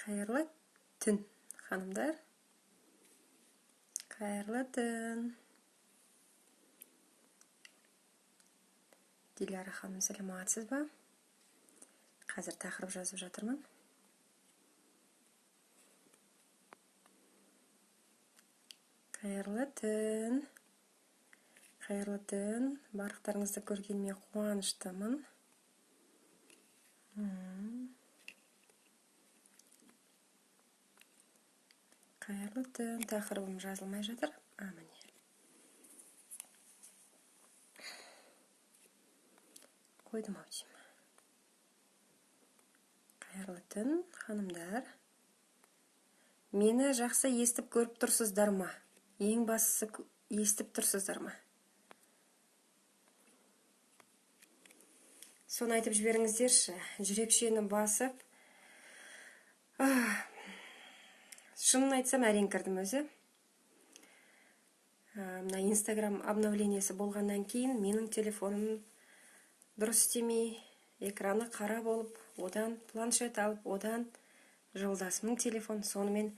Қайырлы түн, ханымдар. Қайырлы түн. Диляра ханым, сәлеметсіз ба? Қазір тақырып жазып жатырмын. Қайырлы түн. Қайырлы түн. Барлықтарыңызды көргеніме қуаныштымын. Қайырлы түн. Тақырыбым жазылмай жатыр. Міне. Қойдым ау деймін. Қайырлы түн, ханымдар. Мені жақсы естіп көріп тұрсыздар ма? Ең бастысы естіп тұрсыздар ма? Соны айтып жіберіңіздерші. Жүрекшені басып. Шынын айтсам, әрең кірдім өзі. Мына Инстаграм обновлениесі болғаннан кейін менің телефоным дұрыс істемей, экраны қара болып, одан планшет алып, одан жолдасымның телефон, сонымен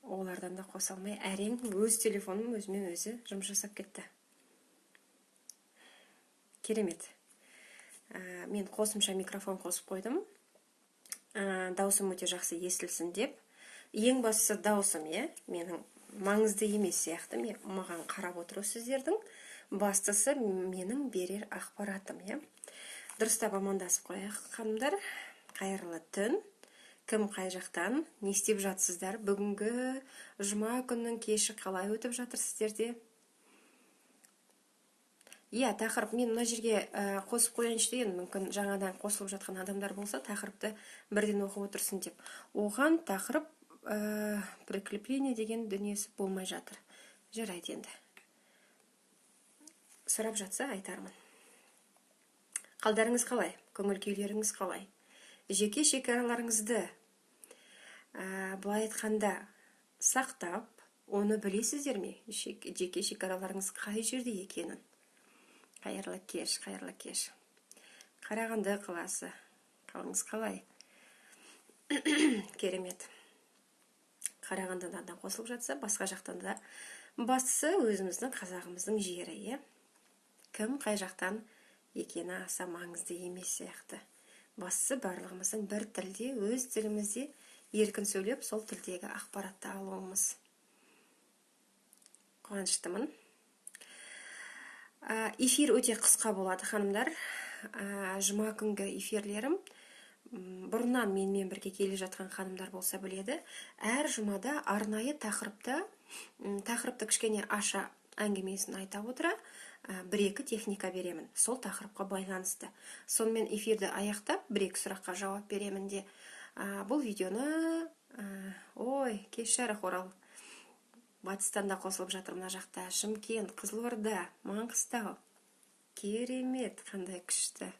олардан да қоса алмай, әрең өз телефоным өзімен өзі жұмыс жасап кетті. Керемет. Мен қосымша микрофон қосып қойдым. Даусым өте жақсы естілсін деп. Ең бастысы даусым, менің маңызды емес сияқты, мен маған қарап отыру сіздердің. Бастысы менің берер ақпаратым, Дұрыстап амандасып қояйық, ханымдар. Қайырлы түн. Кім қай жақтан, не істеп жатсыздар? Бүгінгі жұма күннің кеші қалай өтіп жатыр сіздерде? Иә, тақырып мен мына жерге қосып қояйыншы деген, мүмкін жаңадан қосылып жатқан адамдар болса, тақырыпты бірден оқып отырсын деп. Оған тақырып прикрепление деген дүниесі болмай жатыр. Жарайды енді. Сұрап жатса айтармын. Қалдарыңыз қалай? Көңіл күйлеріңіз қалай? Жеке шекараларыңызды былай айтқанда сақтап, оны білесіздер ме? Жеке шекараларыңыз қай жерде екенін? Қайырлы кеш, қайырлы кеш. Қарағанды қаласы. Қалыңыз қалай? Керемет. Қарағандыдан да қосылып жатса, басқа жақтан да. Бастысы өзіміздің қазағымыздың жері, е? Кім қай жақтан екені аса маңызды емес сияқты. Бастысы барлығымыздың бір тілде, өз тілімізде еркін сөйлеп, сол тілдегі ақпаратты алуымыз. Қуаныштымын. Эфир өте қысқа болады, ханымдар. Жұма күнгі эфирлерім бұрыннан менімен бірге келе жатқан ханымдар болса біледі. Әр жұмада арнайы тақырыпты кішкене аша әңгімесін айта отыра, бір-екі техника беремін. Сол тақырыпқа байланысты. Сонымен эфирді аяқтап, бір-екі сұраққа жауап беремін де. Бұл видеоны, ой, кеш жарық Орал. Батыстан да қосылып жатыр мына жақта. Шымкент, Қызылорда, Маңғыстау. Керемет, қандай күшті.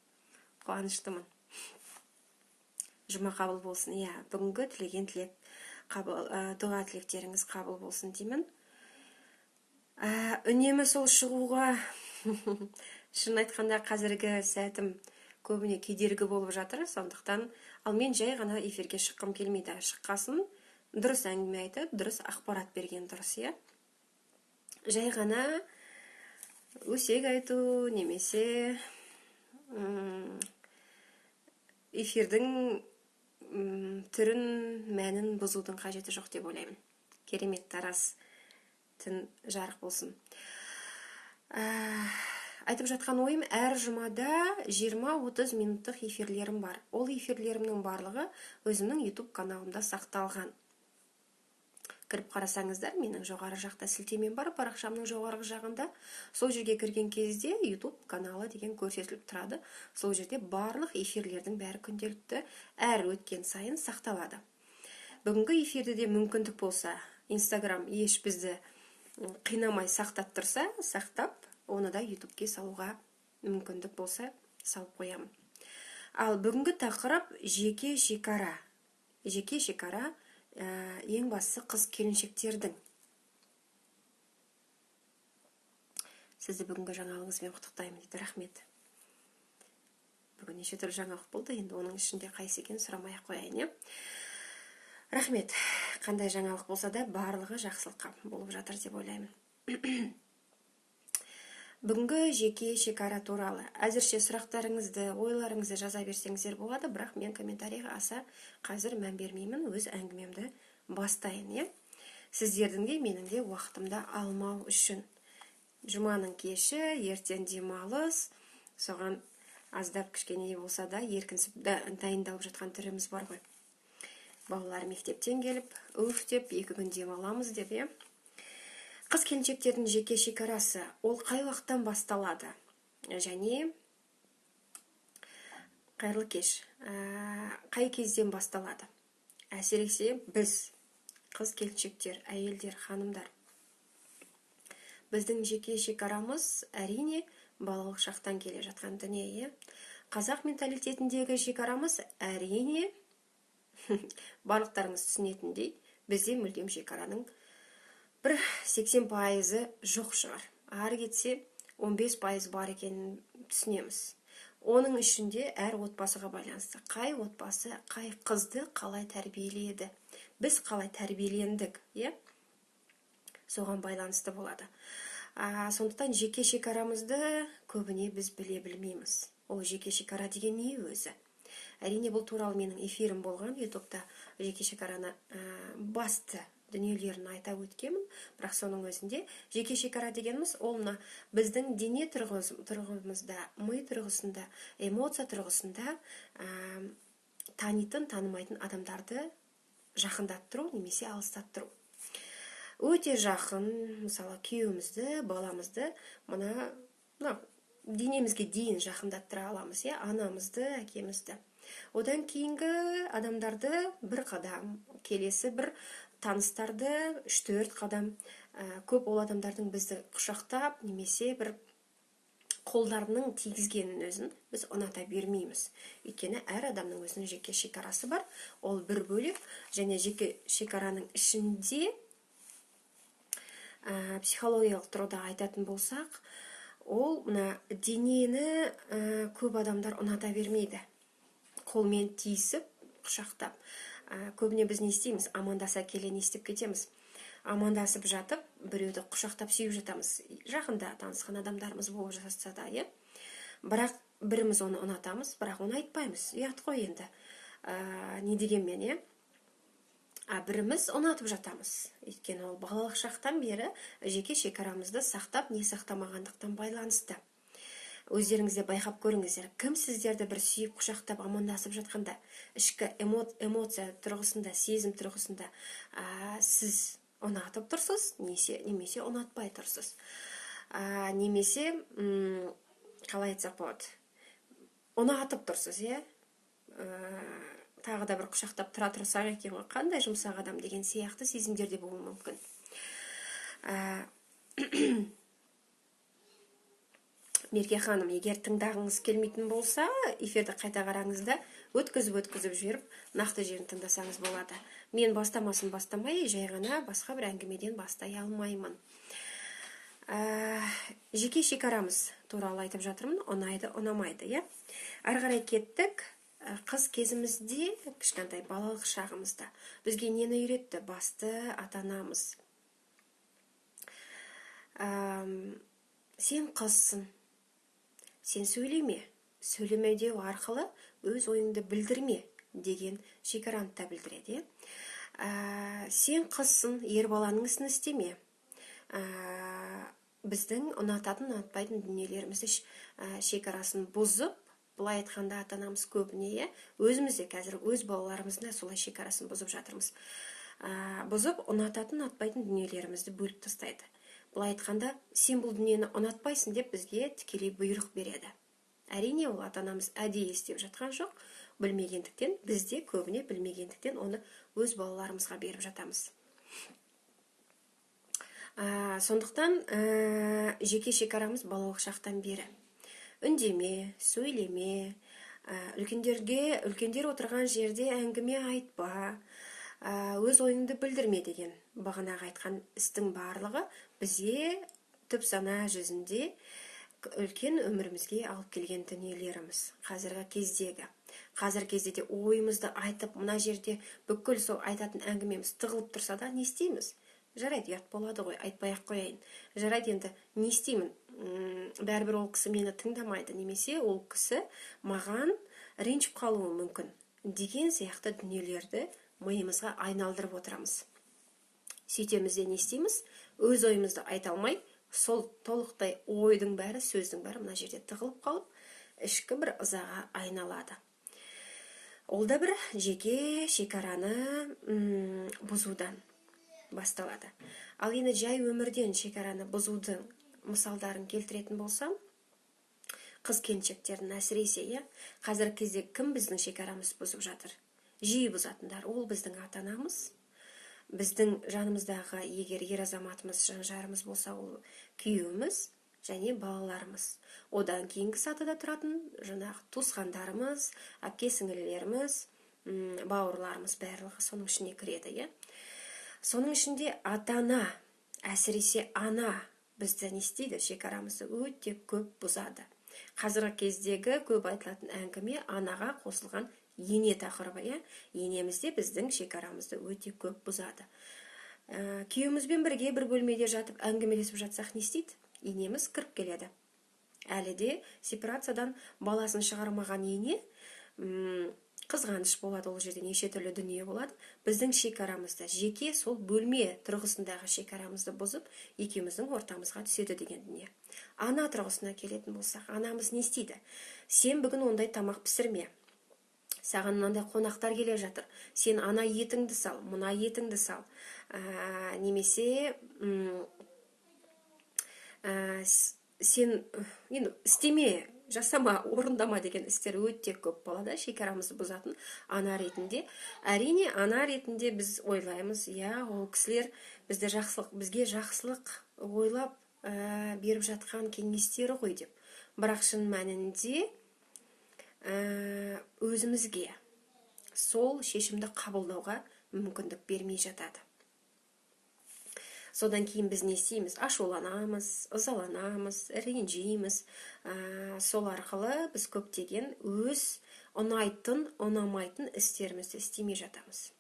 Қуаныштымын. Жұма қабыл болсын. Иә, бүгінгі тілеген тілек қабыл, дұға тілектеріңіз қабыл болсын деймін. Үнемі сол шығуға, шын айтқанда қазіргі сәтім көбіне кедергі болып жатыр, сондықтан ал мен жай ғана эфирге шыққым келмейді. Шыққасын дұрыс әңгіме айтып, дұрыс ақпарат берген дұрыс, иә? Жай ғана өсек айту немесе эфирдің түрін, мәнін бұзудың қажеті жоқ деп ойлаймын. Керемет, Тараз, түн жарық болсын. Айтып жатқан ойым, әр жұмада 20-30 минуттық эфирлерім бар. Ол эфирлерімнің барлығы өзімнің YouTube каналымда сақталған. Кіріп қарасаңыздар, менің жоғары жақта сілтемем бар, парақшамның жоғарғы жағында. Сол жерге кірген кезде YouTube каналы деген көрсетіліп тұрады. Сол жерде барлық эфирлердің бәрі күнделікті әр өткен сайын сақталады. Бүгінгі эфирде де мүмкіндік болса, Instagram еш бізді қинамай сақтап тұрса, сақтап, оны да YouTube-ке салуға мүмкіндік болса, салып қоямын. Ал бүгінгі тақырып жеке шекара. Жеке шекара, ең бастысы қыз келіншектердің. Сізді бүгінгі жаңалығыңызбен құттықтаймын дейді. Рахмет. Бүгін неше түрлі жаңалық болды, енді оның ішінде қайсы екенін сұрамай ақ қояйын, иә. Рахмет. Қандай жаңалық болса да барлығы жақсылыққа болып жатыр деп ойлаймын. Бүгінгі жеке шекара туралы. Әзірше сұрақтарыңызды, ойларыңызды жаза берсеңіздер болады, бірақ мен комментарийға аса қазір мән бермеймін, өз әңгімемді бастайын, иә. Сіздердің де, менің де уақытымды алмау үшін. Жұманың кеші, ертең демалыс, соған аздап кішкене болса да еркінсіп дайындалып жатқан түріміз бар ғой. Балалар мектептен келіп, уф деп, 2 күн демаламыз деп, иә. Қыз келіншектердің жеке шекарасы, ол қай уақыттан басталады? Және қайырлы кеш, қай кезден басталады? Әсіресе біз, қыз келіншектер, әйелдер, ханымдар. Біздің жеке шекарамыз әрине балалық шақтан келе жатқан дүние. Қазақ менталитетіндегі шекарамыз әрине, барлықтарыңыз түсінетіндей, бізде мүлдем шекараның бір 80% жоқ шығар. Ары кетсе 15% бар екенін түсінеміз. Оның ішінде әр отбасыға байланысты. Қай отбасы, қай қызды қалай тәрбиеледі? Біз қалай тәрбиелендік, иә? Соған байланысты болады. Сондықтан жеке шекарамызды көбіне біз біле білмейміз. Ол жеке шекара деген не өзі? Әрине, бұл туралы менің эфирім болған, YouTube-та жеке шекараны басты дүниелерін айта өткенмін, бірақ соның өзінде жеке шекара дегеніміз ол мына біздің дене тұрғымызда, ми тұрғысында, эмоция тұрғысында танитын, танымайтын адамдарды жақындаттыру немесе алыстаттыру. Өте жақын, мысалы, күйеуімізді, баламызды мына денемізге дейін жақындаттыра аламыз, иә, анамызды, әкемізді. Одан кейінгі адамдарды бір қадам, келесі бір таныстарды 3-4 қадам, көп ол адамдардың бізді құшақтап немесе бір қолдарының тигізгенін өзін біз ұната бермейміз. Өйткені әр адамның өзінің жеке шекарасы бар, ол бір бөлек, және жеке шекараның ішінде психологиялық тұрғыда айтатын болсақ, ол мына денені көп адамдар ұната бермейді. Қолмен тиісіп, құшақтап. Көбіне біз не істейміз? Амандаса келе не істеп кетеміз? Амандасып жатып, біреуді құшақтап сүйіп жатамыз. Жақында танысқан адамдарымыз болып жатса да, иә? Бірақ біріміз оны ұнатамыз, бірақ оны айтпаймыз. Ұят қой енді. Не дегенмен, иә? Біріміз ұнатып жатамыз. Өйткені ол балалық шақтан бері жеке шекарамызды сақтап, не сақтамағандықтан байланысты. Өздеріңіз де байқап көріңіздер, кім сіздерді бір сүйіп құшақтап амандасып жатқанда, ішкі эмоция тұрғысында, сезім тұрғысында сіз ұнатып тұрсыз, немесе ұнатпай тұрсыз. Немесе, қалай айтсақ болады, ұнатып тұрсыз, иә? Тағы да бір құшақтап тұра тұрсақ екен ғой, қандай жұмсақ адам деген сияқты сезімдер де болуы мүмкін. Мерке ханым, егер тыңдағыңыз келмейтін болса, эфирді қайта қараңыз да, өткізіп жіберіп, нақты жерін тыңдасаңыз болады. Мен бастамасын бастамай, жай ғана басқа бір әңгімеден бастай алмаймын. Жеке шекарамыз туралы айтып жатырмын, ұнайды, ұнамайды, иә? Ары қарай кеттік. Қыз кезімізде, кішкентай балалық шағымызда бізге нені үйретті? Басты ата-анамыз. Сен қызсың. Сен сөйлеме, сөйлеме деу арқылы өз ойыңды білдірме деген шекараны да білдіреді. Сен қызсың, ер баланың ісін істеме. Біздің ұнататын, ұнатпайтын дүниелерімізді шекарасын бұзып, былай айтқанда ата-анамыз көбіне, өзіміз де қазір өз балаларымыздың да солай шекарасын бұзып жатырмыз. Бұзып, ұнататын, ұнатпайтын дүниелерімізді бөліп тастайды. Былай айтқанда, сен бұл дүниені ұнатпайсың деп бізге тікелей бұйрық береді. Әрине, ол ата-анамыз әдейі істеп жатқан жоқ, білмегендіктен, біз де көбіне білмегендіктен оны өз балаларымызға беріп жатамыз. Сондықтан жеке шекарамыз балалық шақтан бері. Үндеме, сөйлеме, үлкендер отырған жерде әңгіме айтпа, өз ойыңды білдірме деген бағанағы айтқан істің барлығы бізге түп сана жүзінде Үлкен өмірімізге алып келген дүниелеріміз қазіргі кездегі. Қазіргі кезде де ойымызды айтып, мына жерде бүкіл сол айтатын әңгімеміз тығылып тұрса да не істейміз? Жарайды, ұят болады ғой, айтпай ақ қояйын. Жарайды, енді не істеймін? Бәрібір ол кісі мені тыңдамайды, немесе ол кісі маған ренжіп қалуы мүмкін деген сияқты дүниелерді миымызға айналдырып отырамыз. Сөйтеміз де не істейміз? Өз ойымызды айта алмай, сол толықтай ойдың бәрі, сөздің бәрі мына жерде тығылып қалып, ішкі бір ызаға айналады. Ол да бір жеке шекараны бұзудан басталады. Ал енді жай өмірден шекараны бұзудың мысалдарын келтіретін болсам, қыз келіншектердің әсіресе, иә, қазіргі кезде кім біздің шекарамызды бұзып жатыр? Жиі бұзатындар ол біздің ата-анамыз, біздің жанымыздағы егер ер азаматымыз, жан жарымыз болса, ол күйеуіміз және балаларымыз. Одан кейінгі сатыда тұратын жаңағы туысқандарымыз, әпке сіңілілеріміз, бауырларымыз барлығы соның ішіне кіреді, иә. Соның ішінде ата-ана, әсіресе ана бізді не істейді? Шекарамызды өте көп бұзады. Қазіргі кездегі көп айтылатын әңгіме анаға қосылған ене тақырыбы, иә. Енеміз де біздің шекарамызды өте көп бұзады. Күйеуімізбен бірге бір бөлмеде жатып әңгімелесіп жатсақ не істейді? Енеміз кіріп келеді. Әлі де сепарациядан баласын шығармаған ене, қызғаныш болады, ол жерде неше түрлі дүние болады. Біздің шекарамызды, жеке сол бөлме тұрғысындағы шекарамызды бұзып, екеуміздің ортамызға түседі деген дүние. Ана тұрғысына келетін болсақ, анамыз не істейді? Сен бүгін ондай тамақ пісірме. Саған мынандай қонақтар келе жатыр. Сен ана етіңді сал, мына етіңді сал. Немесе, сен енді істеме, жасама, орындама деген істер өте көп болады шекарамызды бұзатын ана ретінде. Әрине, ана ретінде біз ойлаймыз, иә, ол кісілер бізді жақсылық, бізге жақсылық ойлап, беріп жатқан кеңестері ғой деп. Бірақ шын мәнінде, өзімізге сол шешімді қабылдауға мүмкіндік бермей жатады. Содан кейін біз не істейміз? Ашуланамыз, ызаланамыз, ренжиміз. Сол арқылы біз көптеген өз ұнайтын, ұнамайтын істерімізді істемей жатамыз.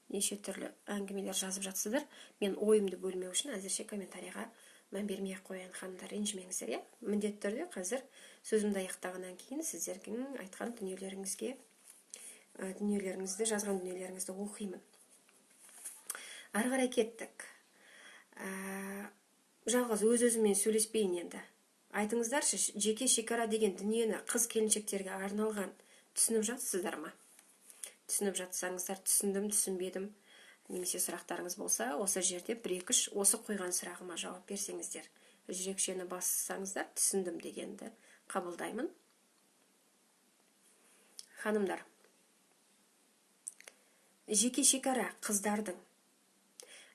Неше түрлі әңгімелер жазып жатсыздар. Мен ойымды бөлмеу үшін әзірше комментарийға мән бермей ақ қояйын, ханымдар, ренжімеңіздер, иә? Міндетті түрде қазір сөзімді аяқтағаннан кейін сіздердің айтқан дүниелеріңізді, жазған дүниелеріңізді оқимын. Ары қарай кеттік. Жалғыз өз-өзіммен сөйлеспейін енді. Айтыңыздаршы, жеке шекара деген дүниені қыз келіншектерге арналған түсініп жатсыздар ма? Түсініп жатсаңыздар, түсіндім, түсінбедім, немесе сұрақтарыңыз болса, осы жерде бір екі үш осы қойған сұрағыма жауап берсеңіздер, жүрекшені бассаңыздар, түсіндім дегенді қабылдаймын. Ханымдар, жеке шекара қыздардың,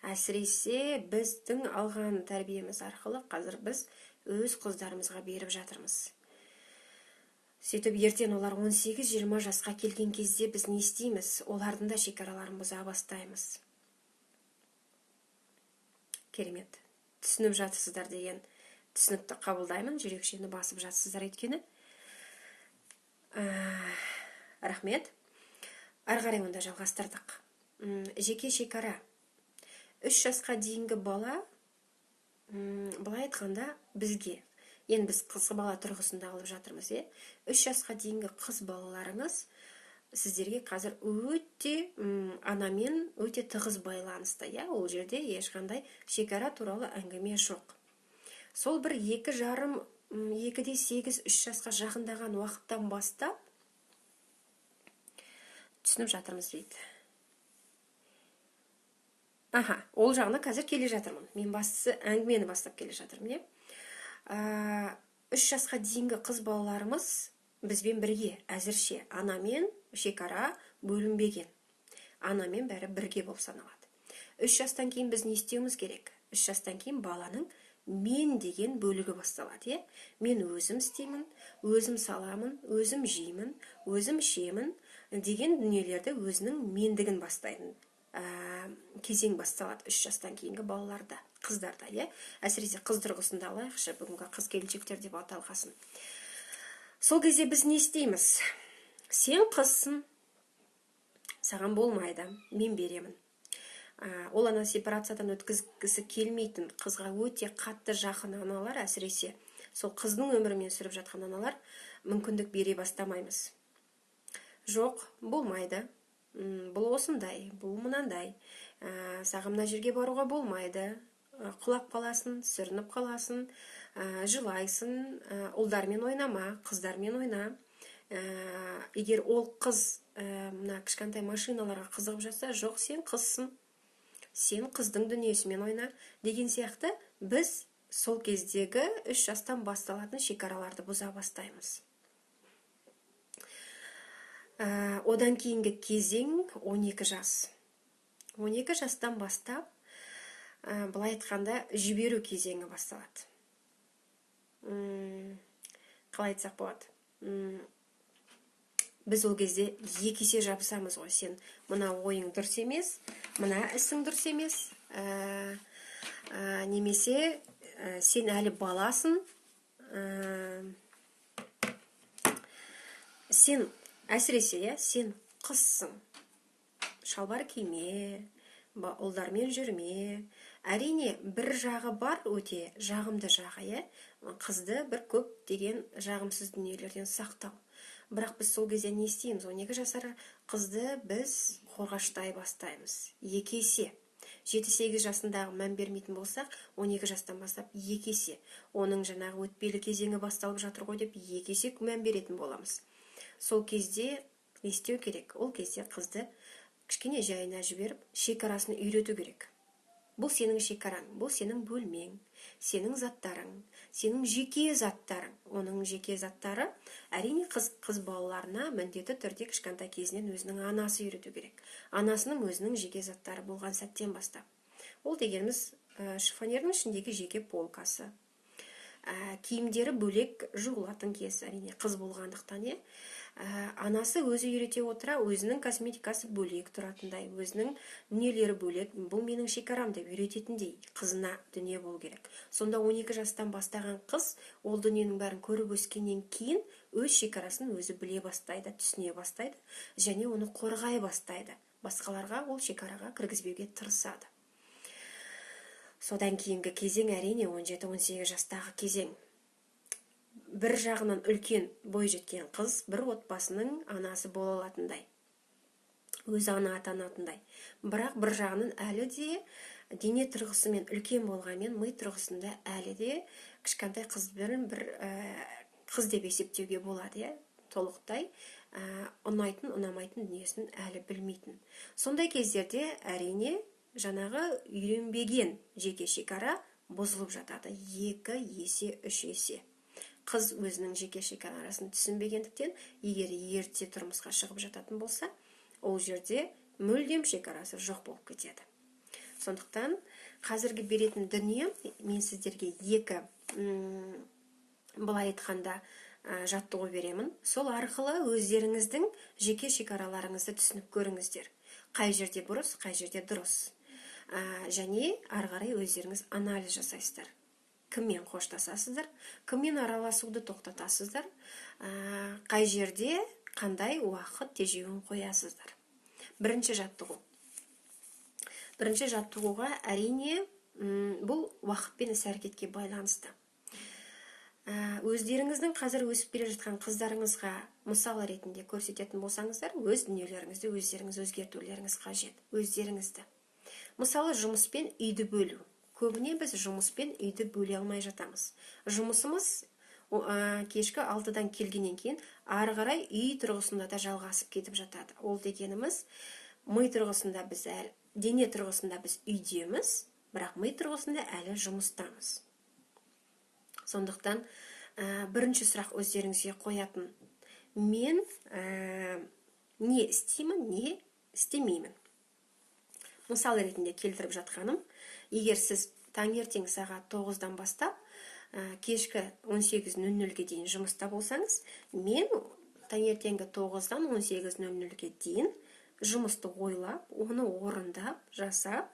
әсіресе біздің алған тәрбиеміз арқылы қазір біз өз қыздарымызға беріп жатырмыз. Сөйтіп ертең олар 18-20 жасқа келген кезде біз не істейміз? Олардың да шекараларын бұза бастаймыз. Керемет. Түсініп жатырсыздар деген түсінікті қабылдаймын. Жүрекшені басып жатсыздар өйткені. Рахмет. Ары қарай онда жалғастырдық. Жеке шекара. 3 жасқа дейінгі бала, былай айтқанда бізге, енді біз қыз бала тұрғысында алып жатырмыз, е? 3 жасқа дейінгі қыз балаларыңыз сіздерге қазір өте, анамен өте тығыз байланыста, иә? Ол жерде ешқандай шекара туралы әңгіме жоқ. Сол бір екі жарым, екіде сегіз, үш жасқа жақындаған уақыттан бастап түсініп жатырмыз дейді. Аха, ол жағына қазір келе жатырмын. Мен бастысы әңгімені бастап келе жатырмын, иә? 3 жасқа дейінгі қыз балаларымыз бізбен бірге әзірше анамен шекара бөлінбеген. Анамен бәрі бірге болып саналады. 3 жастан кейін біз не істеуіміз керек? 3 жастан кейін баланың мен деген бөлігі басталады, иә? Мен өзім істеймін, өзім саламын, өзім жеймін, өзім ішемін деген дүниелерді өзінің мендігін бастайтын кезең басталады 3 жастан кейінгі балаларда, қыздарда, иә. Әсіресе қыз тұрғысында алайықшы, бүгінгі қыз келіншектер деп аталғасын. Сол кезде біз не істейміз? Сен қызсың, саған болмайды, мен беремін. Ол ана сепарациядан өткізгісі келмейтін қызға өте қатты жақын аналар, әсіресе сол қыздың өмірімен сүріп жатқан аналар, мүмкіндік бере бастамаймыз. Жоқ, болмайды. Бұл осындай, бұл мынандай. Саған мына жерге баруға болмайды. Құлап қаласың, сүрініп қаласың, жылайсың, ұлдармен ойнама, қыздармен ойна. Егер ол қыз мына кішкентай машиналарға қызығып жатса, жоқ, сен қызсың, сен қыздың дүниесімен ойна деген сияқты біз сол кездегі 3 жастан басталатын шекараларды бұза бастаймыз. Одан кейінгі кезең 12 жас. 12 жастан бастап, былай айтқанда, жіберу кезеңі басталады. Қалай айтсақ болады? Біз ол кезде екі есе жабысамыз ғой. Сен мына ойың дұрыс емес, мына ісің дұрыс емес, немесе сен әлі баласың, сен әсіресе, иә, сен қызсың, шалбар киме, ұлдармен жүрме. Әрине, бір жағы бар, өте жағымды жағы, иә, қызды бір көп деген жағымсыз дүниелерден сақтау. Бірақ біз сол кезде не істейміз? 12 жасар қызды біз қорғаштай бастаймыз. Екі есе. 7-8 жасындағы мән бермейтін болсақ, 12 жастан бастап екі есе. Оның жаңағы өтпелі кезеңі басталып жатыр ғой деп екі есе мән беретін боламыз. Сол кезде не істеу керек? Ол кезде қызды кішкене жайына жіберіп, шекарасын үйрету керек. Бұл сенің шекараң, бұл сенің бөлмең, сенің заттарың, сенің жеке заттарың. Оның жеке заттары, әрине, қыз балаларына міндетті түрде кішкентай кезінен өзінің анасы үйрету керек. Анасының өзінің жеке заттары болған сәттен бастап. Ол дегеніміз, шифонердің ішіндегі жеке полкасы. Киімдері бөлек жуылатын кез, әрине, қыз болғандықтан, иә. Анасы өзі үйрете отыра, өзінің косметикасы бөлек тұратындай, өзінің дүниелері бөлек, бұл менің шекарам деп үйрететіндей қызына дүние болу керек. Сонда 12 жастан бастаған қыз ол дүниенің бәрін көріп өскеннен кейін өз шекарасын өзі біле бастайды, түсіне бастайды және оны қорғай бастайды. Басқаларға ол шекараға кіргізбеуге тырысады. Содан кейінгі кезең, әрине, 17-18 жастағы кезең. Бір жағынан үлкен бой жеткен қыз бір отбасының анасы бола алатындай, өз ана атанатындай. Бірақ бір жағынан әлі де дене тұрғысымен үлкен болғанмен, ми тұрғысында әлі де кішкентай қыз бір қыз деп есептеуге болады, иә? Толықтай ұнайтын, ұнамайтын дүниесін әлі білмейтін. Сондай кездерде, әрине, жаңағы үйренбеген жеке шекара бұзылып жатады. 2 есе, 3 есе. Қыз өзінің жеке шекарасын түсінбегендіктен, егер ерте тұрмысқа шығып жататын болса, ол жерде мүлдем шекарасы жоқ болып кетеді. Сондықтан қазіргі беретін дүние, мен сіздерге екі, былай айтқанда, жаттығу беремін. Сол арқылы өздеріңіздің жеке шекараларыңызды түсініп көріңіздер. Қай жерде бұрыс, қай жерде дұрыс. Және ары қарай өздеріңіз анализ жасайсыздар. Кіммен қоштасасыздар, кіммен араласуды тоқтатасыздар, қай жерде қандай уақыт тежеуін қоясыздар. Бірінші жаттығу. Бірінші жаттығуға, әрине, бұл уақыт пен іс-әрекетке байланысты. Өздеріңіздің қазір өсіп келе жатқан қыздарыңызға мысал ретінде көрсететін болсаңыздар, өз дүниелеріңізді өздеріңіз өзгертулеріңіз қажет. Өздеріңізді. Мысалы, жұмыс пен үйді бөлу. Көбіне біз жұмыс пен үйді бөле алмай жатамыз. Жұмысымыз кешкі 6-дан келгеннен кейін ары қарай үй тұрғысында да жалғасып кетіп жатады. Ол дегеніміз, ми тұрғысында біз әлі, дене тұрғысында біз үйдеміз, бірақ ми тұрғысында әлі жұмыстамыз. Сондықтан бірінші сұрақ өздеріңізге қоятын: мен не істеймін, не істемеймін? Мысал ретінде келтіріп жатқаным, егер сіз таңертең сағат 9-дан бастап кешкі 18:00-ге дейін жұмыста болсаңыз, мен таңертеңгі 9-дан 18:00-ге дейін Жұмысты ойлап, оны орындап, жасап,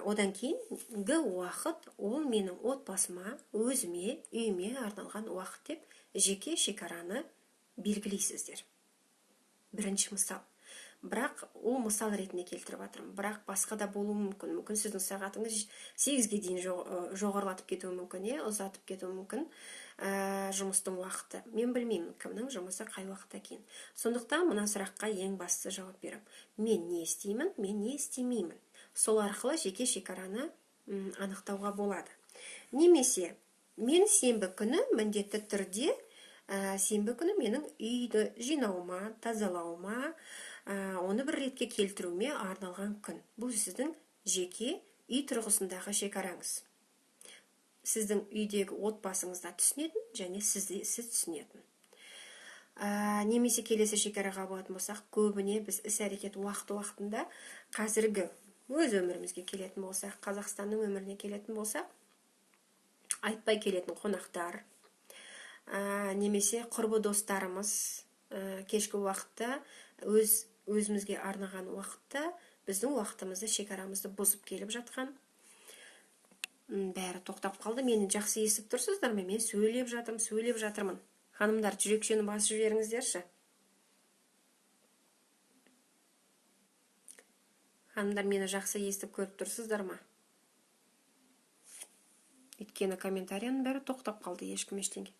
одан кейінгі уақыт ол менің отбасыма, өзіме, үйіме арналған уақыт деп жеке шекараны белгілейсіздер. Бірінші мысал. Бірақ ол мысал ретінде келтіріп жатырмын. Бірақ басқа да болуы мүмкін. Мүмкін сіздің сағатыңыз 8-ге дейін жоғарылатып кетуі мүмкін, ұзатып кетуі мүмкін, жұмыстың уақыты. Мен білмеймін, кімнің жұмысы қай уақытта екен. Сондықтан мына сұраққа ең бастысы жауап беремін. Мен не істеймін, мен не істемеймін. Сол арқылы жеке шекараны анықтауға болады. Немесе мен сенбі күні міндетті түрде, сенбі күні менің үйді жинауыма, тазалауыма, оны бір ретке келтіруіме арналған күн. Бұл сіздің жеке үй тұрғысындағы шекараңыз. Сіздің үйдегі отбасыңызда түсінетін және сіз түсінетін. Немесе келесі шекараға болатын болсақ, көбіне біз іс-әрекет уақыт-уақытында қазіргі өз өмірімізге келетін болсақ, Қазақстанның өміріне келетін болсақ, айтпай келетін қонақтар, немесе құрбы достарымыз, кешкі уақытта өзімізге арнаған уақытта біздің уақытымызды, шекарамызды бұзып келіп жатқан. Бәрі тоқтап қалды. Мені жақсы естіп тұрсыздар ма? Мен сөйлеп жатырмын, сөйлеп жатырмын. Ханымдар, жүрекшені басып жіберіңіздерші. Ханымдар, мені жақсы естіп көріп тұрсыздар ма? Өйткені комментарияның бәрі тоқтап қалды, ешкім ештеңе.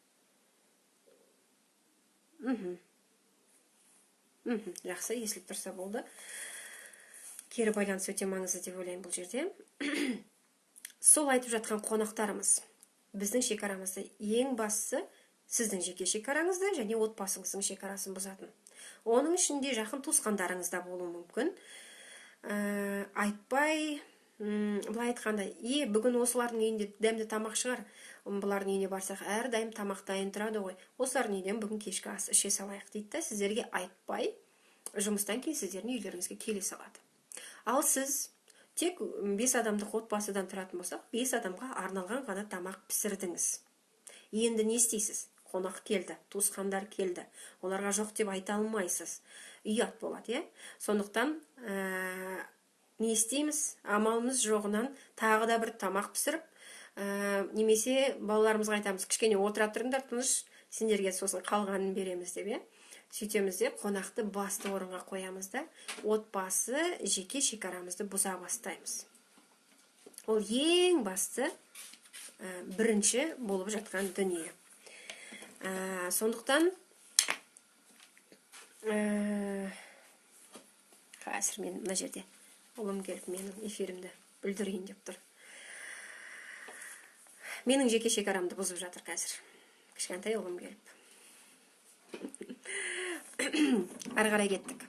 Жақсы, естіліп тұрса болды. Кері байланыс өте маңызды деп ойлаймын бұл жерде. Сол айтып жатқан қонақтарымыз біздің шекарамызды, ең бастысы сіздің жеке шекараңызды және отбасыңыздың шекарасын бұзатын. Оның ішінде жақын туысқандарыңыз да болуы мүмкін. Айтпай, былай айтқанда, бүгін осылардың үйінде дәмді тамақ шығар, бұлардың үйіне барсақ әрдайым тамақ дайын тұрады ғой, осылардың үйден бүгін кешкі ас іше салайық дейді да, сіздерге айтпай жұмыстан кейін сіздердің үйлеріңізге келе салады. Ал сіз тек 5 адамдық отбасыдан тұратын болсақ, 5 адамға арналған ғана тамақ пісірдіңіз. Енді не істейсіз? Қонақ келді, туысқандар келді, оларға жоқ деп айта алмайсыз. Ұят болады, иә? Сондықтан не істейміз? Амалымыз жоғынан тағы да бір тамақ пісіріп, немесе балаларымызға айтамыз, кішкене отыра тұрыңдар, тыныш, сендерге сосын қалғанын береміз деп, иә? Сөйтеміз де, қонақты басты орынға қоямыз да, отбасы жеке шекарамызды бұза бастаймыз. Ол ең басты, бірінші болып жатқан дүние. Сондықтан қазір мен мына жерде ұлым келіп менің эфирімді бүлдірейін деп тұр. Менің жеке шекарамды бұзып жатыр қазір. Кішкентай ұлым келіп. Ары қарай кеттік.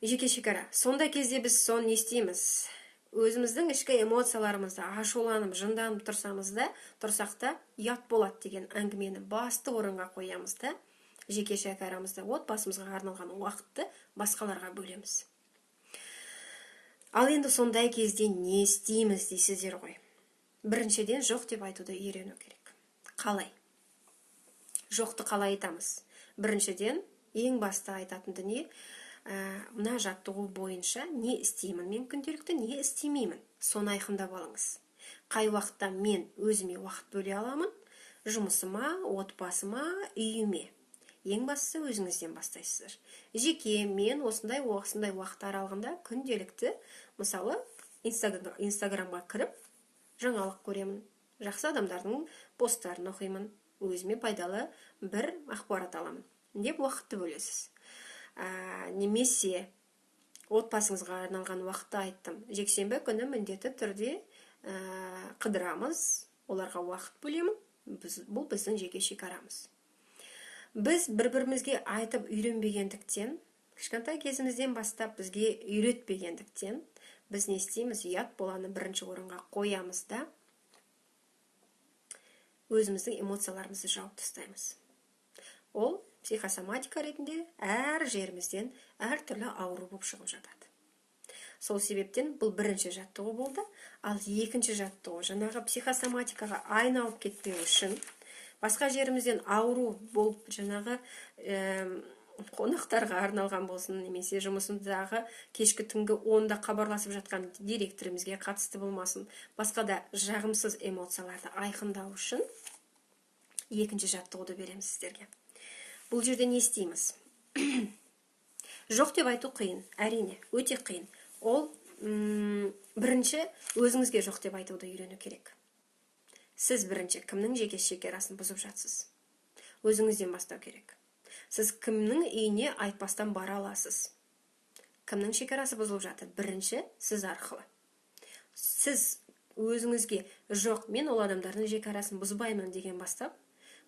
Жеке шекара. Сондай кезде біз соны не істейміз? Өзіміздің ішкі эмоцияларымызды ашуланып, жынданып тұрсақ та ұят болады деген әңгімені басты орынға қоямыз да, жеке шекарамызды, отбасымызға арналған уақытты басқаларға бөлеміз. Ал енді сондай кезде не істейміз дейсіздер ғой. Біріншіден, жоқ деп айтуды үйрену керек. Қалай? Жоқты қалай айтамыз? Біріншіден, ең басты айтатын дүние, мына жаттығу бойынша не істеймін мен күнделікті, не істемеймін, соны айқындап алыңыз. Қай уақытта мен өзіме уақыт бөле аламын? Жұмысыма, отбасыма, үйіме. Ең бастысы өзіңізден бастайсыздар. Жеке мен осындай уақыт аралығында күнделікті, мысалы, Инстаграмға кіріп жаңалық көремін, жақсы адамдардың посттарын оқимын, өзіме пайдалы бір ақпарат аламын деп уақытты бөлесіз. Немесе отбасыңызға арналған уақытты айттым. Жексенбі күні міндетті түрде қыдырамыз, оларға уақыт бөлемін. Бұл біздің жеке шекарамыз. Біз бір-бірімізге айтып үйренбегендіктен, кішкентай кезімізден бастап бізге үйретпегендіктен, біз не істейміз? Ұят боланы бірінші орынға қоямыз да, өзіміздің эмоцияларымызды жауып тастаймыз. Ол психосоматика ретінде әр жерімізден әртүрлі ауру болып шығып жатады. Сол себептен бұл бірінші жаттығу болды. Ал екінші жаттығу жаңағы психосоматикаға айналып кетпеу үшін, басқа жерімізден ауру болып жаңағы қонақтарға арналған болсын, немесе жұмысындағы кешкі түнгі 10-да хабарласып жатқан директорымызге қатысты болмасын, басқа да жағымсыз эмоцияларды айқындау үшін екінші жаттығуды береміз сіздерге. Бұл жерде не істейміз? Жоқ деп айту қиын, әрине, өте қиын. Ол бірінші өзіңізге жоқ деп айтуды үйрену керек. Сіз бірінші кімнің жеке шекарасын бұзып жатсыз? Өзіңізден бастау керек. Сіз кімнің үйіне айтпастан бара аласыз? Кімнің шекарасы бұзылып жатыр? Бірінші сіз арқылы. Сіз өзіңізге жоқ, мен ол адамдардың шекарасын бұзбаймын деген бастап,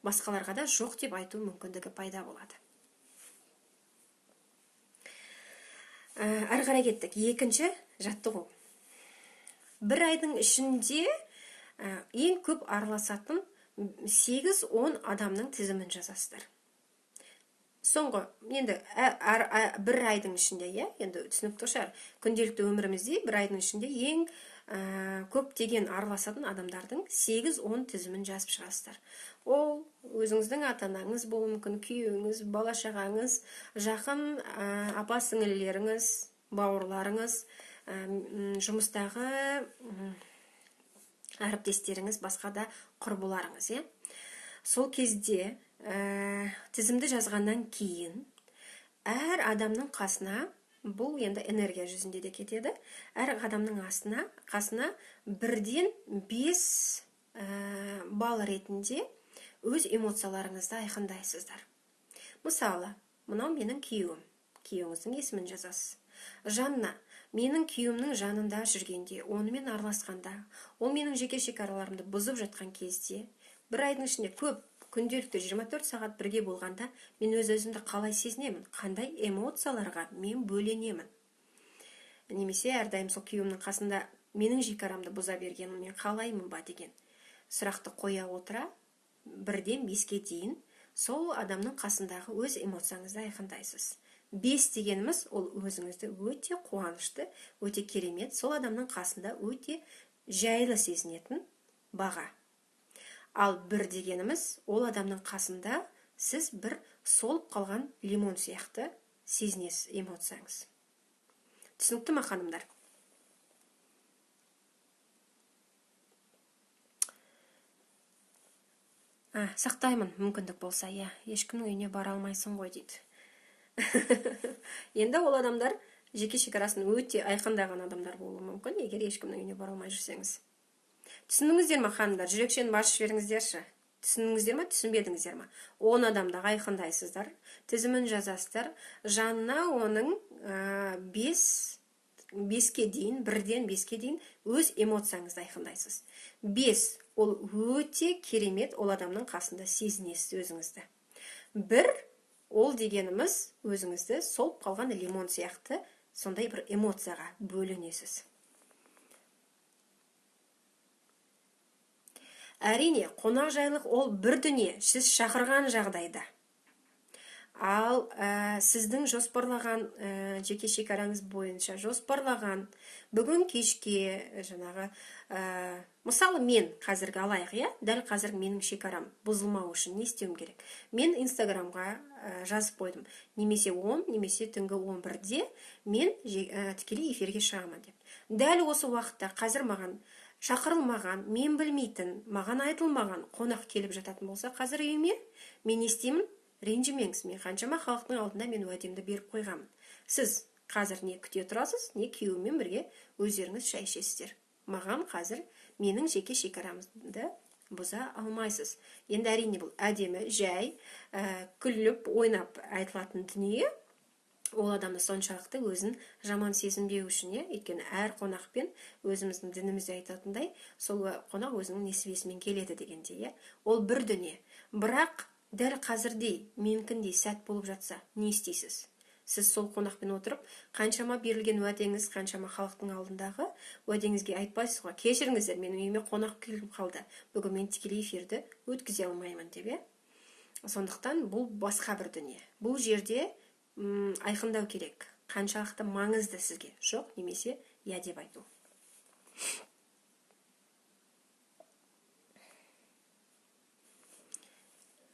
басқаларға да жоқ деп айту мүмкіндігі пайда болады. Әрі қарай кеттік. Екінші жаттығу. Бір айдың ішінде ең көп араласатын 8-10 адамның тізімін жазасыздар. Соңғы, енді бір айдың ішінде, енді түсінікті шығар, күнделікті өмірімізде бір айдың ішінде ең көптеген араласатын адамдардың 8-10 тізімін жазып шығасыздар. Ол өзіңіздің ата-анаңыз болуы мүмкін, күйеуіңіз, бала-шағаңыз, жақын апа-сіңілілеріңіз, бауырларыңыз, жұмыстағы әріптестеріңіз, басқа да құрбыларыңыз, иә. Сол кезде тізімді жазғаннан кейін әр адамның қасына, бұл енді энергия жүзінде де кетеді, әр адамның қасына 1-ден 5 балл ретінде өз эмоцияларыңызды айқындайсыздар. Мысалы, мынау менің күйеуім, күйеуіңіздің есімін жазасыз. Жанна, менің күйеуімнің жанында жүргенде, онымен араласқанда, ол менің жеке шекараларымды бұзып жатқан кезде, бір айдың ішінде көп күнделікті 24 сағат бірге болғанда, мен өз-өзімді қалай сезінемін, қандай эмоцияларға мен бөленемін. Немесе әрдайым сол күйеуімнің қасында менің шекарамды бұза бергенін мен қалаймын ба деген сұрақты қоя отыра, 1-ден 5-ке дейін сол адамның қасындағы өз эмоцияңызды айқындайсыз. 5 дегеніміз ол өзіңізді өте қуанышты, өте керемет, сол адамның қасында өте жайлы сезінетін баға. Ал 1 дегеніміз ол адамның қасында сіз бір солып қалған лимон сияқты сезінесіз эмоцияңыз. Түсінікті ма, ханымдар? Сақтаймын, мүмкіндік болса, иә. Ешкімнің үйіне бара алмайсың ғой дейді. Енді ол адамдар жеке шекарасын өте айқындаған адамдар болуы мүмкін, егер ешкімнің үйіне бара алмай жүрсеңіз. Түсіндіңіздер ме, ханымдар? Жүрекшені басып жіберіңіздерші. Түсіндіңіздер ме, түсінбедіңіздер ме? 10 адамды айқындайсыздар, тізімін жазасыздар, жанына оның 5-ке дейін, 1-ден 5-ке дейін өз эмоцияңызды айқындайсыз. 5 ол өте керемет, ол адамның қасында сезінесіз өзіңізді. 1 ол дегеніміз өзіңізді солып қалған лимон сияқты сондай бір эмоцияға бөленесіз. Әрине, қонақжайлық ол бір дүние, сіз шақырған жағдайда. Ал сіздің жоспарлаған жеке шекараңыз бойынша жоспарлаған бүгін кешке жаңағы, мысалы мен қазіргі алайық, иә, дәл қазір менің шекарам бұзылмау үшін не істеуім керек? Мен Инстаграмға жазып қойдым. Немесе 10, немесе түнгі 11-де мен тікелей эфирге шығамын деп. Дәл осы уақытта қазір маған шақырылмаған, мен білмейтін, маған айтылмаған қонақ келіп жататын болса қазір үйіме, мен не істеймін? Ренжімеңіз, мен қаншама халықтың алдында мен уәдемді беріп қойғанмын. Сіз қазір не күте тұрасыз, не күйеуіммен бірге өздеріңіз шай ішесіздер. Маған қазір менің жеке шекарамды бұза алмайсыз. Енді әрине бұл әдемі, жай, күліп, ойнап айтылатын дүние. Ол адамды соншалықты өзін жаман сезінбеу үшін, өйткені әр қонақпен өзіміздің дінімізде айтатындай, сол қонақ өзінің несібесімен келеді дегендей, ол бір дүние. Бірақ дәл қазірдей менікіндей сәт болып жатса, не істейсіз? Сіз сол қонақпен отырып, қаншама берілген уәдеңіз, қаншама халықтың алдындағы уәдеңізге айтпайсыз ғой. Кешіріңіздер, менің үйіме қонақ келіп қалды. Бүгін мен тікелей эфирді өткізе алмаймын деп, иә? Сондықтан бұл басқа бір дүние. Бұл жерде айқындау керек. Қаншалықты маңызды сізге жоқ немесе иә деп айту.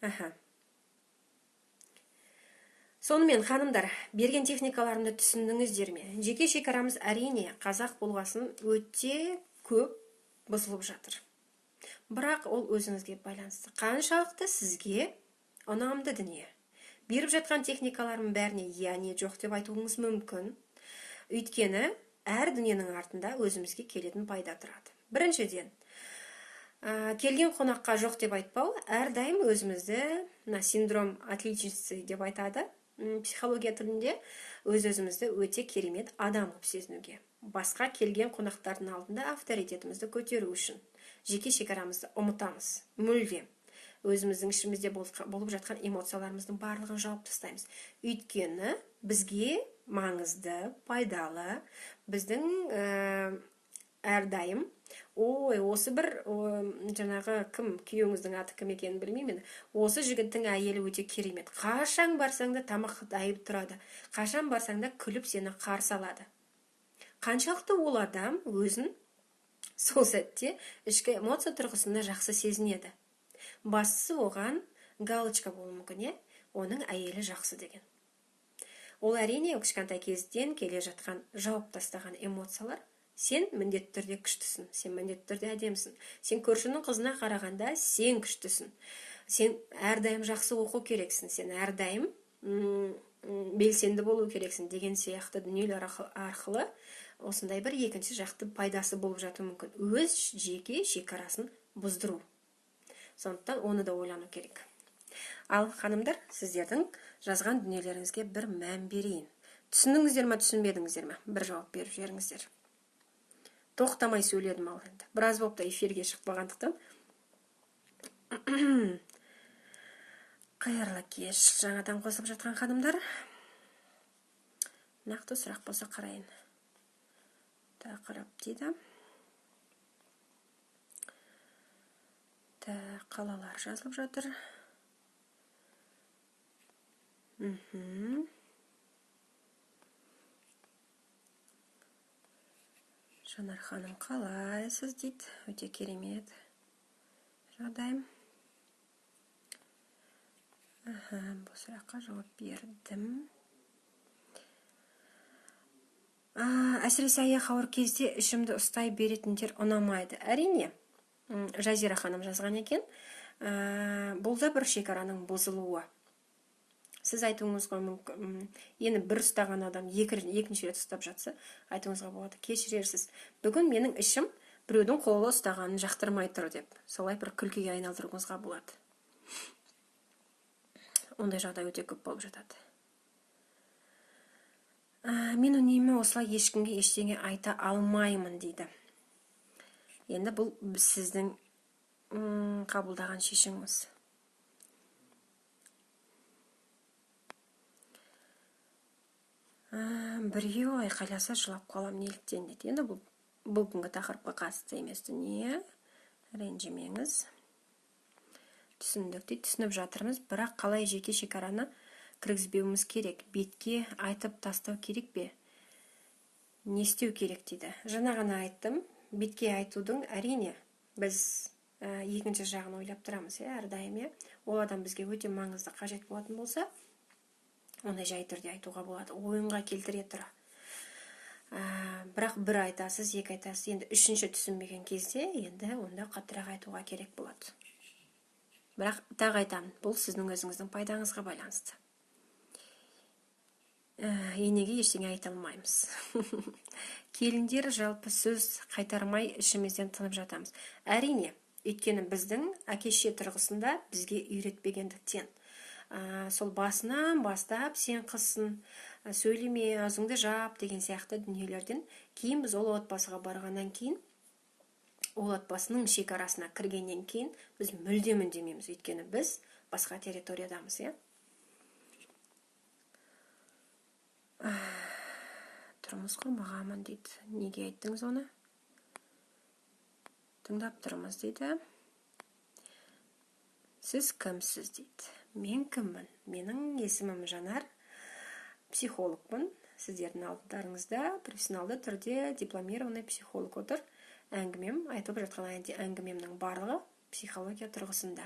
Аха. Сонымен, ханымдар, берген техникаларымды түсіндіңіздер ме? Жеке шекарамыз әрине қазақ болғасын өте көп бұзылып жатыр. Бірақ ол өзіңізге байланысты. Қаншалықты сізге ұнамды дүние. Беріп жатқан техникаларымның бәріне иә не жоқ деп айтуыңыз мүмкін. Өйткені әр дүниенің артында өзімізге келетін пайда тұрады. Біріншіден, келген қонаққа жоқ деп айтпау, әрдайым өзімізді, мына синдром отличницы деп айтады психология тілінде, өз-өзімізді өте керемет адам қылып сезінуге. Басқа келген қонақтардың алдында авторитетімізді көтеру үшін жеке шекарамызды ұмытамыз. Мүлде. Өзіміздің ішімізде болып жатқан эмоцияларымыздың барлығын жауып тастаймыз. Өйткені бізге маңызды, пайдалы, біздің әрдайым, ой, осы бір жаңағы кім, күйеуіңіздің аты кім екенін білмеймін, осы жігіттің әйелі өте керемет. Қашан барсаң да тамақ дайып тұрады, қашан барсаң да күліп сені қарсы алады. Қаншалықты ол адам өзін сол сәтте ішкі эмоция тұрғысында жақсы сезінеді. Бастысы оған галочка болуы мүмкін, е? Оның әйелі жақсы деген. Ол әрине кішкентай кезден келе жатқан жауып тастаған эмоциялар. Сен міндетті түрде күштісің, сен міндетті түрде әдемісің. Сен көршінің қызына қарағанда сен күштісің. Сен әрдайым жақсы оқу керексің, сен әрдайым белсенді болу керексің деген сияқты дүниелер арқылы осындай бір екінші жақты пайдасы болып жатуы мүмкін. Өз жеке шекарасын бұздыру. Сондықтан оны да ойлану керек. Ал, ханымдар, сіздердің жазған дүниелеріңізге бір мән берейін. Түсіндіңіздер ме, түсінбедіңіздер ме? Бір жауап беріп жіберіңіздер. Тоқтамай сөйледім ал енді. Біраз болып та эфирге шықпағандықтан. Қайырлы кеш, жаңадан қосылып жатқан ханымдар. Нақты сұрақ болса қарайын. Тақырып дейді. Қалалар жазылып жатыр. Жанар ханым, қалайсыз дейді. Өте керемет жағдайым. Бұл сұраққа жауап бердім. Әсіресе аяқ ауыр кезде ішімді ұстай беретіндер ұнамайды. Әрине, Жазира ханым жазған екен. Бұл да бір шекараның бұзылуы. Сіз айтуыңызға мүмкін, енді бір ұстаған адам екінші рет ұстап жатса, айтуыңызға болады, кешірерсіз. Бүгін менің ішім біреудің қолы ұстағанын жақтырмай тұр деп. Солай бір күлкіге айналдыруыңызға болады. Ондай жағдай өте көп болып жатады. Мен үнемі осылай ешкімге ештеңе айта алмаймын дейді. Енді бұл сіздің қабылдаған шешіміңіз. Біреу айқайласа жылап қалам неліктен дейді. Енді бұл бүгінгі тақырыпқа қатысты емес дүние. Ренжімеңіз. Түсіндік дейді, түсініп жатырмыз, бірақ қалай жеке шекараны кіргізбеуіміз керек? Бетке айтып тастау керек пе? Не істеу керек дейді. Жаңа ғана айттым, бетке айтудың әрине біз екінші жағын ойлап тұрамыз, әрдайым, Ол адам бізге өте маңызды қажет болатын болса, оны жай түрде айтуға болады, ойынға келтіре тұра. Бірақ бір айтасыз, екі айтасыз, енді үшінші түсінбеген кезде, енді онда қаттырақ айтуға керек болады. Бірақ тағы айтамын, бұл сіздің өзіңіздің пайдаңызға байланысты. Енеге ештеңе айта алмаймыз. Келіндер жалпы сөз қайтармай ішімізден тынып жатамыз. Әрине, өйткені біздің әке-шеше тұрғысында бізге үйретпегендіктен. Сол басынан бастап сен қызсың, сөйлеме, аузыңды жап деген сияқты дүниелерден кейін біз ол отбасыға барғаннан кейін, ол отбасының шекарасына кіргеннен кейін біз мүлдем үндемейміз, өйткені біз басқа территориядамыз, иә? Тұрмыс құрмағанмын дейді. Неге айттыңыз оны? Тыңдап тұрмыз дейді. Сіз кімсіз дейді. Мен кіммін? Менің есімім Жанар, психологпын. Сіздердің алдарыңызда профессионалды түрде дипломированный психолог отыр. Әңгімем, айтылып жатқан әңгімемнің барлығы психология тұрғысында.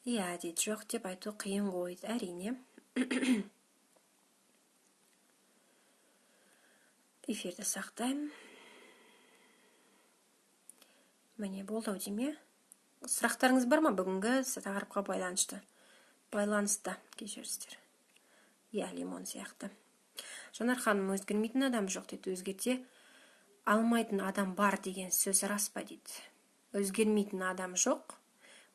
Иә дейді, жоқ деп айту қиын ғой, әрине. Эфирді сақтаймын. Міне, болды ау деймін, иә? Сұрақтарыңыз бар ма бүгінгі тақырыпқа байланысты? Байланысты, кешіріңіздер. Иә, лимон сияқты. Жанар ханым, өзгермейтін адам жоқ дейді, өзгерте алмайтын адам бар деген сөз рас па дейді. Өзгермейтін адам жоқ,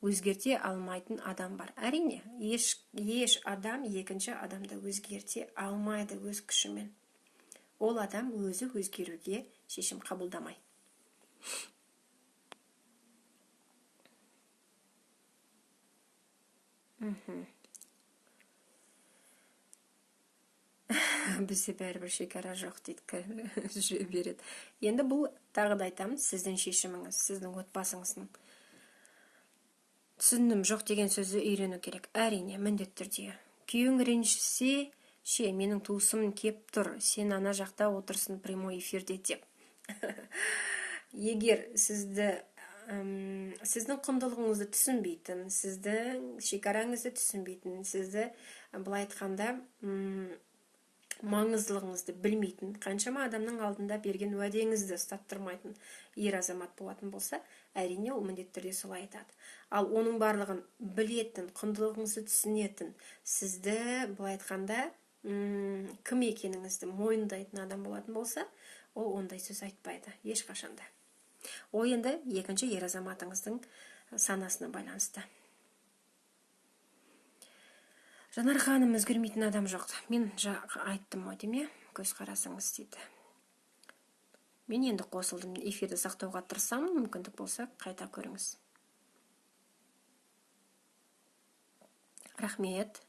өзгерте алмайтын адам бар. Әрине, еш адам екінші адамды өзгерте алмайды өз күшімен. Ол адам өзі өзгеруге шешім қабылдамай. Бізде бәрібір шекара жоқ дейді, жүре береді. Енді бұл тағы да айтамын, сіздің шешіміңіз, сіздің отбасыңыздың. Түсіндім, жоқ деген сөзді үйрену керек. Әрине, міндетті түрде. Күйеуің ренжісе, ше, менің туысым кеп тұр, сен ана жақта отырсын прямой эфирде деп. Егер сіздің құндылығыңызды түсінбейтін, сіздің шекараңызды түсінбейтін, сізді былай айтқанда, маңыздылығыңызды білмейтін, қаншама адамның алдында берген уәдеңізді ұстаттырмайтын ер азамат болатын болса, әрине ол міндетті түрде солай айтады. Ал оның барлығын білетін, құндылығыңызды түсінетін, сізді былай айтқанда, кім екеніңізді мойындайтын адам болатын болса, ол ондай сөз айтпайды ешқашанда. Ол енді екінші ер азаматыңыздың санасына байланысты. Жанар ханым, өзгермейтін адам жоқ. Мен айттым ғой деймін, иә? Көзқарасыңыз дейді. Мен енді қосылдым. Эфирді сақтауға тырысамын, мүмкіндік болса қайта көріңіз. Рахмет.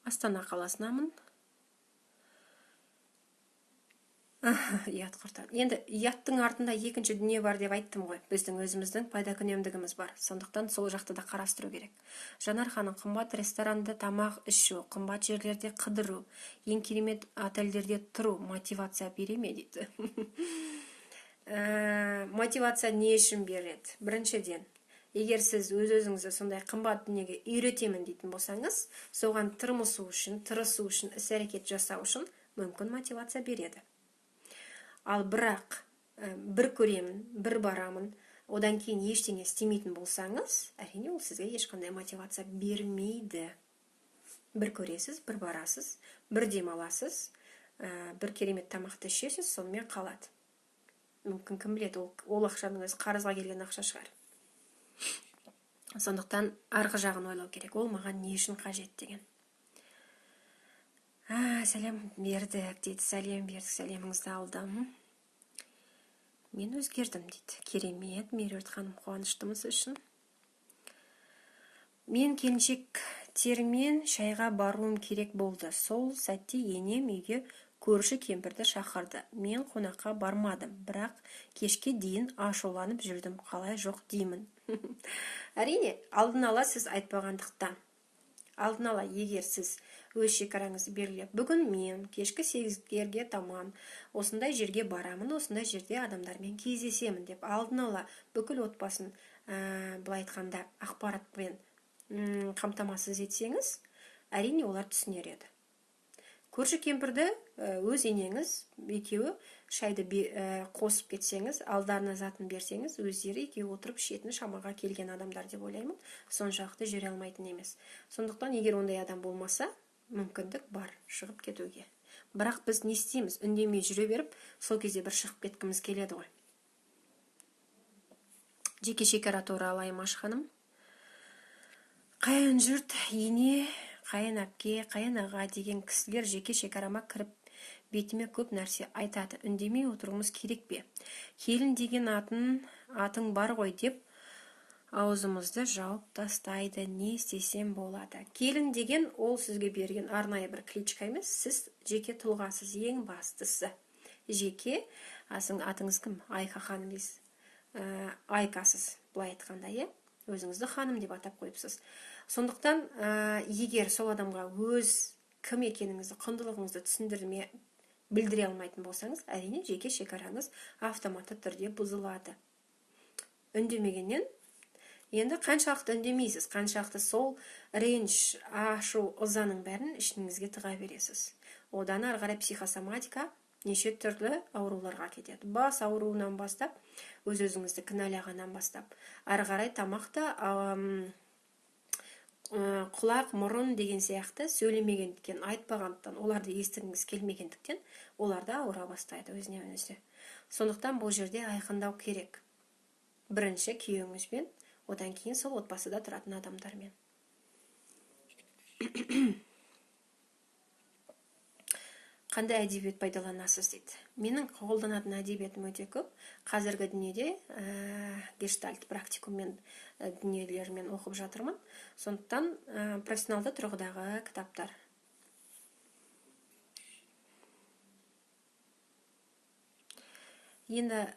Астана қаласынамын. Ұят құртады. Енді ұяттың артында екінші дүние бар деп айттым ғой. Біздің өзіміздің пайдакүнемдігіміз бар. Сондықтан сол жақты да қарастыру керек. Жанар ханым, қымбат ресторанда тамақ ішу, қымбат жерлерде қыдыру, ең керемет отельдерде тұру мотивация бере ме дейді. Мотивация не үшін береді? Біріншіден, егер сіз өз-өзіңізді сондай қымбат дүниеге үйретемін дейтін болсаңыз, соған тырмысу үшін, тырысу үшін, іс-әрекет жасау үшін мүмкін мотивация береді. Ал бірақ бір көремін, бір барамын, одан кейін ештеңе істемейтін болсаңыз, әрине ол сізге ешқандай мотивация бермейді. Бір көресіз, бір барасыз, бір демаласыз, бір керемет тамақты ішесіз, сонымен қалады. Мүмкін кім біледі, ол ақшаның өзі қарызға келген ақша шығар. Сондықтан арғы жағын ойлау керек, ол маған не үшін қажет деген. Сәлем бердік дейді, сәлем бердік, сәлеміңізді алдым. Мен өзгердім дейді. Керемет, Меруерт ханым, қуаныштымыз үшін. Мен келіншектермен шайға баруым керек болды. Сол сәтте енем үйге көрші кемпірді шақырды. Мен қонаққа бармадым, бірақ кешке дейін ашуланып жүрдім. Қалай жоқ деймін. Әрине, алдын ала сіз айтпағандықтан. Алдын ала егер сіз өз шекараңызды белгілеп, бүгін мен кешкі 8-ге таман осындай жерге барамын, осындай жерде адамдармен кездесемін деп алдын ала бүкіл отбасын, былай айтқанда, ақпаратпен қамтамасыз етсеңіз, әрине олар түсінер еді. Көрші кемпірді өз енеңіз екеуі шайды қосып кетсеңіз, алдарына затын берсеңіз, өздері екеуі отырып ішетін шамаға келген адамдар деп ойлаймын. Соншалықты жүре алмайтын емес. Сондықтан егер ондай адам болмаса, мүмкіндік бар шығып кетуге. Бірақ біз не істейміз? Үндемей жүре беріп, сол кезде бір шығып кеткіміз келеді ғой. Жеке шекара туралы Аймаш ханым. Қайын жұрт, ене, қайын әпке, қайын аға деген кісілер жеке шекарама кіріп бетіме көп нәрсе айтады. Үндемей отыруымыз керек пе? Келін деген атың бар ғой деп аузымызды жауып тастайды. Не істесем болады? Келін деген ол сізге берген арнайы бір кличка емес, сіз жеке тұлғасыз, ең бастысы. Жеке, атыңыз кім? Айка ханым дейсіз. Айкасыз, былай айтқанда, иә? Өзіңізді ханым деп атап қойыпсыз. Сондықтан, егер сол адамға өз кім екеніңізді, құндылығыңызды түсіндірме, білдіре алмайтын болсаңыз, әрине жеке шекараңыз автоматты түрде бұзылады. Үндемегеннен Енді қаншалықты үндемейсіз, қаншалықты сол реніш, ашу, ызаның бәрін ішіңізге тыға бересіз. Одан ары қарай психосоматика неше түрлі ауруларға кетеді. Бас ауруынан бастап, өз-өзіңізді кінәлағаннан бастап, ары қарай тамақта, құлақ, мұрын деген сияқты сөйлемегендіктен, айтпағандықтан, оларды естігіңіз келмегендіктен, олар да ауыра бастайды өзінен өзі. Сондықтан бұл жерде айқындау керек. Бірінші күйеуіңізбен, одан кейін сол отбасыда тұратын адамдармен. Қандай әдебиет пайдаланасыз дейді. Менің қолданатын әдебиетім өте көп. Қазіргі дүниеде гештальт практикуммен дүниелермен оқып жатырмын. Сондықтан профессионалды тұрғыдағы кітаптар. Енді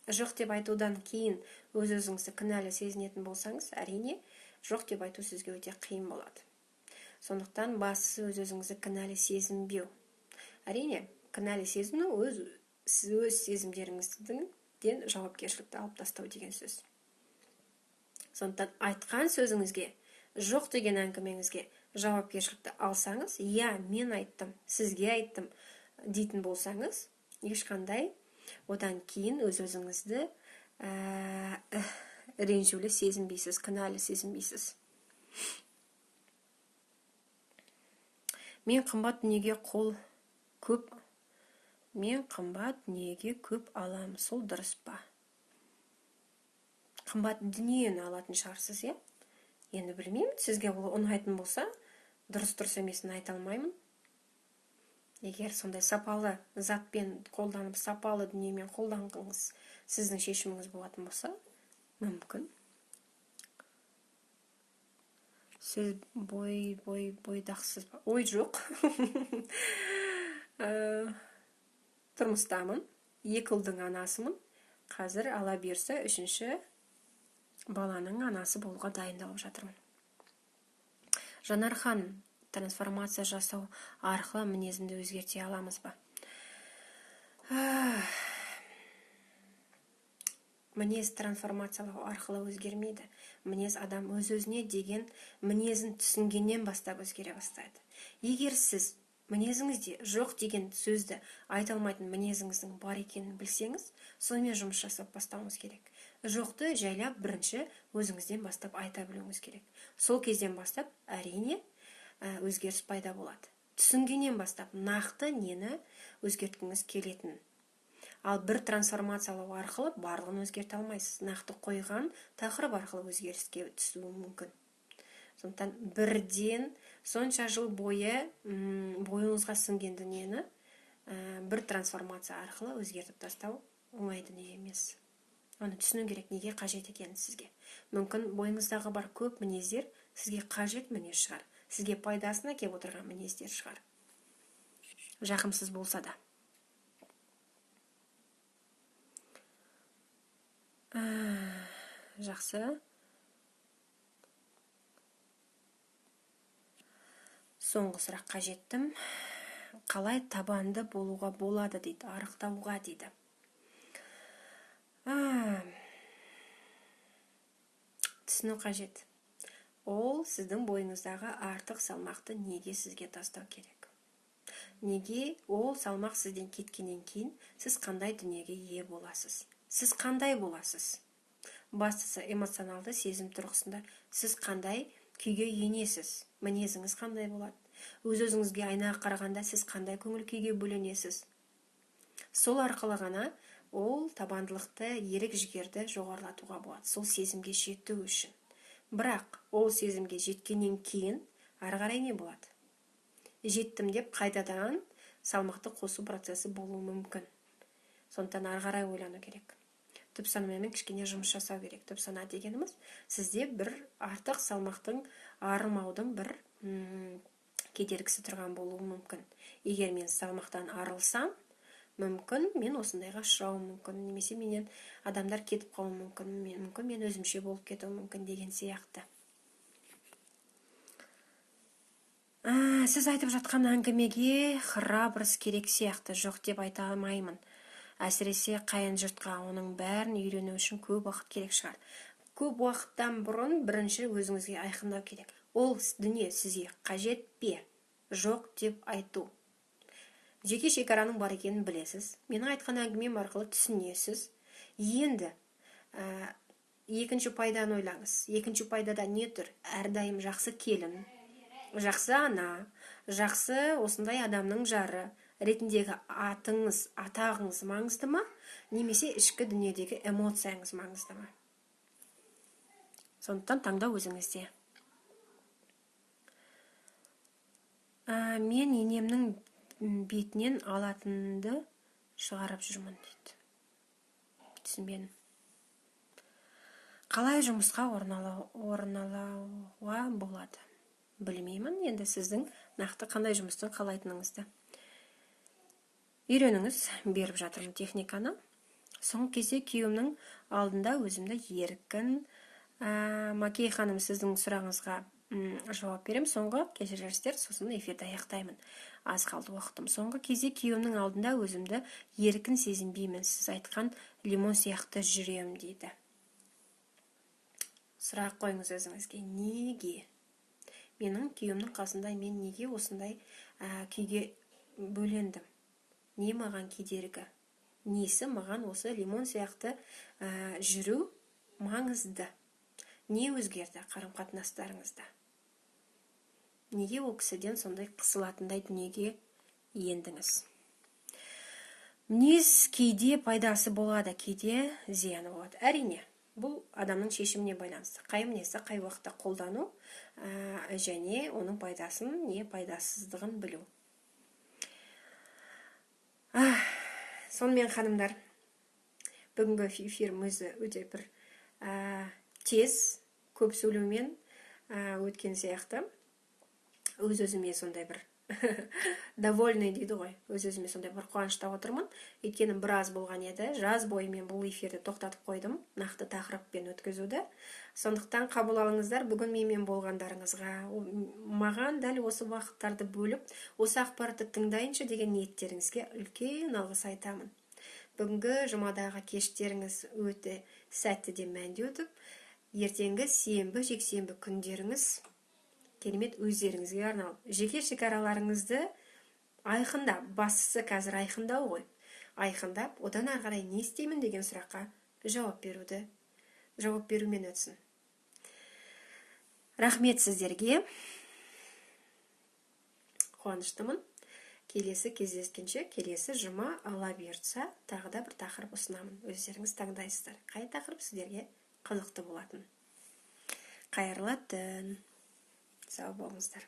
жоқ деп айтудан кейін өз-өзіңізді кінәлі сезінетін болсаңыз, әрине жоқ деп айту сізге өте қиын болады. Сондықтан бастысы өз-өзіңізді кінәлі сезінбеу. Әрине, кінәлі сезіну өз сезімдеріңізден жауапкершілікті алып тастау деген сөз. Сондықтан айтқан сөзіңізге, жоқ деген әңгімеңізге жауапкершілікті алсаңыз, иә, мен айттым, сізге айттым дейтін болсаңыз, ешқандай одан кейін өз-өзіңізді ренжулі сезінбейсіз, кінәлі сезінбейсіз. Мен қымбат дүниеге көп, мен қымбат дүниеге көп алам, сол дұрыс па? Қымбат дүниені алатын шығарсыз, иә? Енді білмеймін, сізге ол ұнайтын болса, дұрыс емесін айта алмаймын. Егер сондай сапалы затпен қолданып, сапалы дүниемен қолданғыңыз сіздің шешіміңіз болатын болса, мүмкін. Сіз бойдақсыз ба? Ой, жоқ. Тұрмыстамын, екі ұлдың анасымын. Қазір ала берсе үшінші баланың анасы болуға дайындалып жатырмын. Жанар ханым, трансформация жасау арқылы мінезімді өзгерте аламыз ба? Мінез трансформациялау арқылы өзгермейді. Мінез адам өз-өзіне деген мінезін түсінгеннен бастап өзгере бастайды. Егер сіз мінезіңізде жоқ деген сөзді айта алмайтын мінезіңіздің бар екенін білсеңіз, сонымен жұмыс жасап бастауыңыз керек. Жоқты жайлап бірінші өзіңізден бастап айта білуіңіз керек. Сол кезден бастап әрине өзгеріс пайда болады. Түсінгеннен бастап нақты нені өзгерткіңіз келетінін. Ал бір трансформациялау арқылы барлығын өзгерте алмайсыз. Нақты қойған тақырып арқылы өзгеріске түсуі мүмкін. Сондықтан бірден сонша жыл бойы бойыңызға сіңген дүниені бір трансформация арқылы өзгертіп тастау оңай дүние емес. Оны түсіну керек, неге қажет екенін сізге. Мүмкін бойыңыздағы бар көп мінездер сізге қажет мінез шығар. Сізге пайдасына кеп отырған мінездер шығар. Жақымсыз болса да. Жақсы. Соңғы сұраққа жеттім. Қалай табанды болуға болады дейді, арықтауға дейді. Түсіну қажет. Ол сіздің бойыңыздағы артық салмақты неге сізге тастау керек? Неге ол салмақ сізден кеткеннен кейін сіз қандай дүниеге ие боласыз? Сіз қандай боласыз? Бастысы эмоционалды сезім тұрғысында сіз қандай күйге енесіз? Мінезіңіз қандай болады? Өз-өзіңізге айнаға қарағанда сіз қандай көңіл күйге бөленесіз? Сол арқылы ғана ол табандылықты, ерік жігерді жоғарылатуға болады, сол сезімге жету үшін. Бірақ ол сезімге жеткеннен кейін ары қарай не болады? Жеттім деп қайтадан салмақты қосу процесі болуы мүмкін. Сондықтан ары қарай ойлану керек. Түп санамен кішкене жұмыс жасау керек. Түп сана дегеніміз сізде бір артық салмақтың арылмаудың бір кедергісі тұрған болуы мүмкін. Егер мен салмақтан арылсам, мүмкін мен осындайға ұшырауым мүмкін, немесе менен адамдар кетіп қалуы мүмкін, мүмкін мен өзімше болып кетуім мүмкін деген сияқты. Сіз айтып жатқан әңгімеге храбрость керек сияқты, жоқ деп айта алмаймын. Әсіресе қайын жұртқа, оның бәрін үйрену үшін көп уақыт керек шығар. Көп уақыттан бұрын бірінші өзіңізге айқындау керек. Ол дүние сізге қажет пе? Жоқ деп айту. Жеке шекараның бар екенін білесіз. Менің айтқан әңгімем арқылы түсінесіз. Енді екінші пайданы ойлаңыз. Екінші пайдада не тұр? Әрдайым жақсы келін, жақсы ана, жақсы осындай адамның жары ретіндегі атыңыз, атағыңыз маңызды ма? Немесе ішкі дүниедегі эмоцияңыз маңызды ма? Сондықтан таңдау өзіңізде. Мен енемнің бетінен алатынды шығарып жүрмін дейді. Түсінбедім. Қалай жұмысқа орналауға болады? Білмеймін, енді сіздің нақты қандай жұмыстың қалайтыныңызды. Үйреніңіз, беріп жатырмын техниканы. Соңғы кезде күйеуімнің алдында өзімді еркін. Макей ханым, сіздің сұрағыңызға жауап берем. Соңғы, кешірерсіздер, сосын эфирді аяқтаймын. Аз қалды уақытым. Соңғы кезде күйеуімнің алдында өзімді еркін сезінбеймін. Сіз айтқан лимон сияқты жүрем дейді. Сұрақ қойыңыз өзіңізге. Неге? Менің күйеуімнің қасында мен неге осындай күйге бөлендім? Не маған кедергі? Несі маған осы лимон сияқты жүру маңызды? Не өзгерді қарым-қатынастарыңызда? Неге ол кісіден сондай қысылатындай дүниеге ендіңіз? Мінез кейде пайдасы болады, кейде зияны болады. Әрине, бұл адамның шешіміне байланысты. Қай мінезді қай уақытта қолдану және оның пайдасын, не пайдасыздығын білу. Сонымен ханымдар, бүгінгі эфирім өзі өте бір тез, көп сөйлеумен өткен сияқты. Өз-өзіме сондай бір довольный дейді ғой, өз-өзіме сондай бір қуанышта отырмын. Өйткені біраз болған еді, жаз бойы мен бұл эфирді тоқтатып қойдым, нақты тақырыппен өткізуді. Сондықтан қабыл алыңыздар, бүгін менімен болғандарыңызға, маған дәл осы уақыттарды бөліп, осы ақпаратты тыңдайыншы деген ниеттеріңізге үлкен алғыс айтамын. Бүгінгі жұмадағы кештеріңіз өте сәтті де мәнді өтіп, ертеңгі сенбі, жексенбі күндеріңіз керемет өздеріңізге арналып, жеке шекараларыңызды айқындап, бастысы қазір айқындау ғой, айқындап, одан ары қарай не істеймін деген сұраққа жауап берумен өтсін. Рахмет сіздерге. Қуаныштымын. Келесі кездескенше, келесі жұма Алла бұйыртса, тағы да бір тақырып ұсынамын. Өздеріңіз таңдайсыздар. Қай тақырып сіздерге қызықты болатын. Қайырлы түн. Сау болыңыздар.